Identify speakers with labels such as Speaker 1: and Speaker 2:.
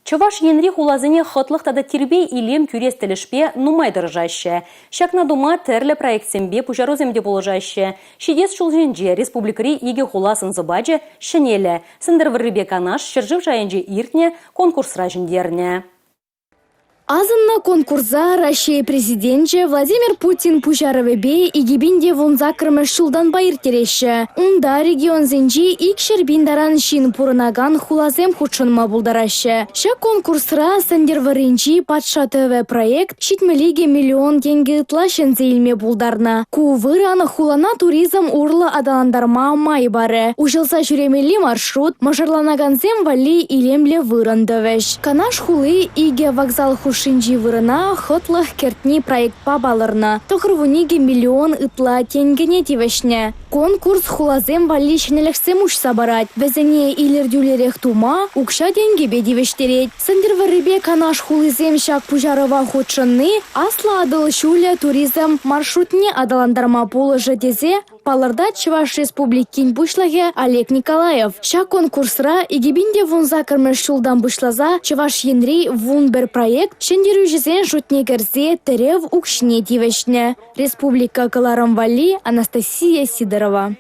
Speaker 1: Чӑваш Енри хуласене хӑтлӑх тата тирпей-илем кӳрес тӗлӗшпе нумай тӑрӑшаҫҫӗ. Ҫакна тума тӗрлӗ проектсемпе пуҫарусем те пулӑшаҫҫӗ. Ҫитес ҫулсенче республикӑри икӗ хула сӑн-сӑпачӗ ҫӗнелӗ. Сӗнтӗрвӑррипе Канаш ҫӗршыв шайӗнче иртнӗ конкурсра ҫӗнтернӗ.
Speaker 2: Асӑннӑ конкурса Раҫҫей Президенчӗ Владимир Путин пуҫарӑвӗпе 2018-мӗш ҫултанпа ирттереҫҫӗ. Унта регионсенчи 200 пин таран ҫын пурӑнакан хуласем хутшӑнма пултараҫҫӗ. Ҫак конкурсра Сӗнтӗрвӑрринчи «Патша тӑвӗ» проект 72 миллион тенкӗ ытла ҫӗнсе илме пултарнӑ. Ку вырӑн хулана туризм урлӑ аталантарма май парӗ. Уҫӑлса ҫӳремелли маршрут, мӑшӑрланакансем валли илемлӗ вырӑн тӑвӗҫ. Канаш хули икӗ вокзал хушшинчи вырӑна хӑтлӑх кӗртни проектпа палӑрнӑ. 92 миллион ытла тенкӗне тивӗҫнӗ. Конкурс хуласем валли ҫӗнӗлӗхсем уҫса парать, вӗсене илӗртӳллӗрех тума укҫа-тенкӗпе тивӗҫтерет. Сӗнтӗрвӑррипе Канаш хулисем ҫак пуҫарӑва хутшӑнни Аслӑ Атӑл ҫулӗ туризм маршрутне аталантарма пулӑшӗ тесе Палӑртать Чӑваш Республикин Пуҫлӑхӗ Олег Николаев. Ҫак конкурсра 2018-мӗш ҫултан пуҫласа Чӑваш Енри 11 проект ҫӗнтерӳҫӗсен шутне кӗрсе тӗрев укҫине тивӗҫнӗ. Республика кӑларӑм валли Анастасия Сидорова.